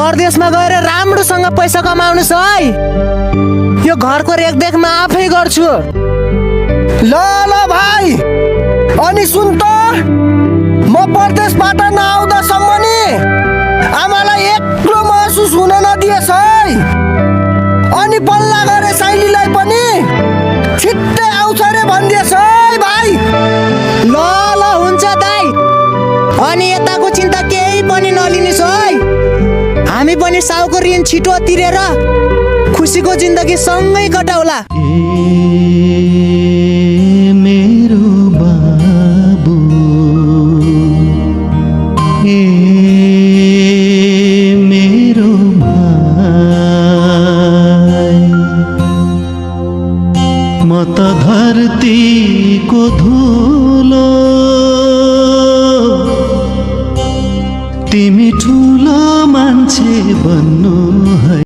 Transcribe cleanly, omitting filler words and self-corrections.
परदेशमा गएर राम्रोसँग पैसा कमाउनुस् है। यो घरको रेखदेख म आफै गर्छु। ल ल भाइ, अनि सुन त, म परदेशबाट नआउँदासम्म नि आमालाई एक्लो महसुस हुन नदिएस् है। अनि पल्ला गरे साइलीलाई पनि छिट्टै आउँछ रे भनिदिएस् है भाइ। ल ल हुन्छ दाइ। अनि यताको चिन्ता केही पनि नलिनुहोस् है। हामी पनि साउको ऋण छिटो तिरेर खुसीको जिन्दगी सँगै कटाउला। मेरो बाबु, मेरो भाइ, म त धरतीको धुलो, तिमी ठुलो मान्छे बन्नु